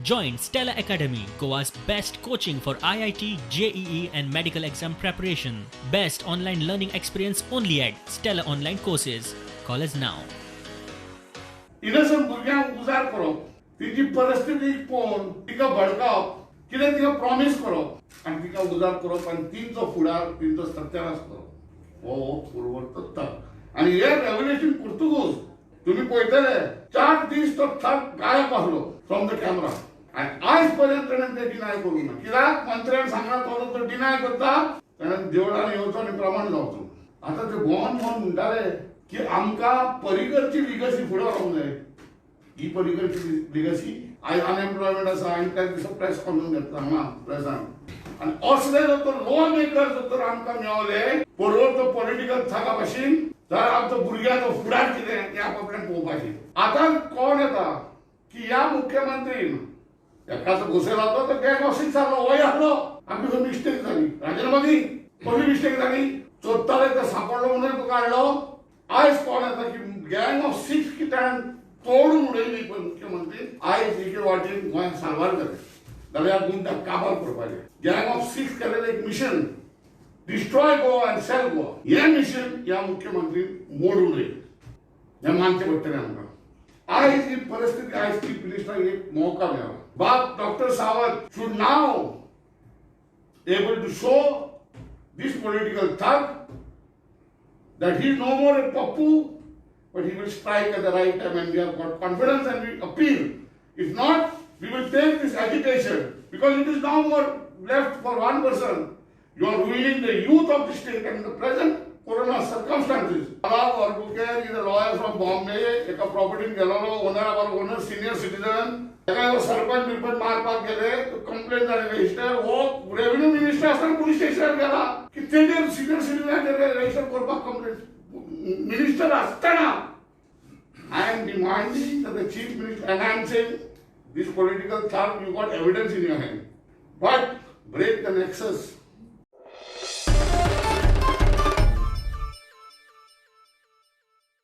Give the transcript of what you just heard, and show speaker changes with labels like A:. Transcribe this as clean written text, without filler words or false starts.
A: Join Stella Academy, Goa's best coaching for IIT, JEE, and medical exam preparation. Best online learning experience only at Stella Online Courses. Call us now.
B: Innocent भुरग्यांक उजार करप, तिची परिस्थिती पळोवन तिका भडकावप, कितें तिका प्रॉमीस करप आनी तिका उजार करप आनी तिंचो फुडार, तिंचो सत्यानाश करप, हो पुर्वर्तत्ता. आनी हे रेव्होल्युशन पुर्तुगूज तुम्ही पळयतले, 4 दीस तो थग गायब आसलो फ्रॉम the camera. आनी आयज पर्यंत ताणें ते डिनाय करूंक ना. कित्याक मंत्र्यान सांगला, तो तो डिनाय करता. ताणें देवळान येवचो आनी प्रमाण जावचो. आतां ते गोवन मोहन म्हणटाले की आमकां परिकरची लिगसी फुडें व्हरूंक जाय. ही परिकरची लिगसी, आयज अनएम्प्लॉयमेंट आसा आनी त्या दिसा प्रेस कॉन्फरन्स घेतला हांगा प्रेसान. आनी असले जर तर लॉ मेकर जर तर आमकां मेवले बरोबर तो पॉलिटिकल थगा भाशेन, जाल्यार आमचो भुरग्यांचो फुडार कितें तें आपापल्यान पळोवपाचें. आतां कोण येता की ह्या मुख्यमंत्रीन एकाचो घुसेला, तो गँग ऑफ सिक्स जालो, वय आसलो. आमची खंय मिस्टेक जाली, राजिनामा दी. कसली मिस्टेक जाली? चोदताले ते सांपडलो म्हणून तुका हाडलो. आयज कोण येता की गँग ऑफ सिक्स की ताणें तोडून उडयली पळय मुख्यमंत्री, आयज एके वाटेन गोंयांत साल्वार जालें जाल्यार ह्या गुंडाक काबार करपाचें. गँग ऑफ सिक्स केलेलें एक mission, destroy Goa and sell Goa, हें मिशन ह्या मुख्यमंत्रीन मोडून उडयलें, हें मानचें पडटलें आमकां. आयज ही परिस्थिती, आयज चीफ मिनिस्टराक एक मौका मेळ्ळा. बाब doctor Sawant should now able to show this political thug that he is no more a Pappu, but he will strike at the right time, and we have got confidence and we appeal. If not, we will take this agitation because it is now more left for one person. You are ruining the youth of the state and the present corona circumstances. Alav Albuquerque is a lawyer from Bombay, एका प्रॉपर्टीन गेलोलो, ओनरा बरोबर, owner senior citizen. ताका सरपंच बिरपंच मारपाक गेले, complain जाली register. हो revenue minister आसतना police स्टेशनार गेला की तेजेर सिनियर सिटीजनाचेर रजिस्टर करपाक कंप्लेन मिनिस्टर आसतना. I am demanding that the chief minister, and I am saying this political thug, you got evidence in your hand, but break the nexus.